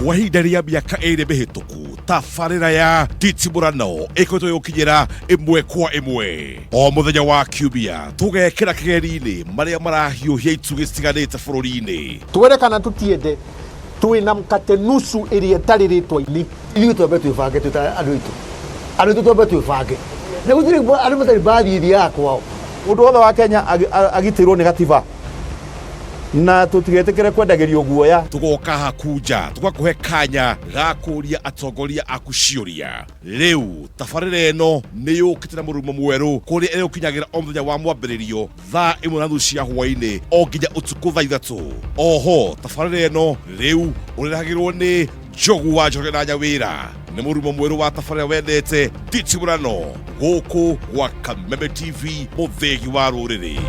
Kwa ihinda rĩa mĩaka ĩrĩ mĩhĩtũku, tabarĩra ya nditimũrano ĩkoretwo ĩgũkinyĩra ĩmwe kwa ĩmwe o mũthenya wa kiumia, tũgekĩra kĩgeri-inĩ marĩa marahiũhia itugĩ citiganĩte bũrũri-inĩ. Twende kana tũtiende, twĩna mkate nusu ĩrĩa ĩtarĩ rĩtwa-inĩ. Ithuĩ twambe twĩbange twĩ ta andũ aitũ, andũ aitũ twambe twĩbange, na gũtirĩ andũ matarĩ mbathi ithiaga kwao. Mũndũ wothe wa Kenya agitĩrwo nĩ gatiba na tũtigetĩkĩre kwendagĩrio guoya. Tũgoka hakunja tũgakũhe kanya ga kũria atongoria aku ciũria. Rĩu tabarĩra ĩno nĩ yũkĩte na mũrurumo mwerũ kũrĩa ĩrĩgũkinyagĩra o mũthenya wa mwambĩrĩrio thaa 1:30 cia hwaĩ-inĩ o nginya ũtukũ thaa 3. Oho tabarĩra ĩno rĩu ũrĩrehagĩrwo nĩ Njogu wa Njoroge na Nyawĩra. Nĩ mũrurumo mwerũ wa tabarĩra wendete nditimũrano gũkũ gwa Kameme TV, mũthĩgi wa rũrĩrĩ.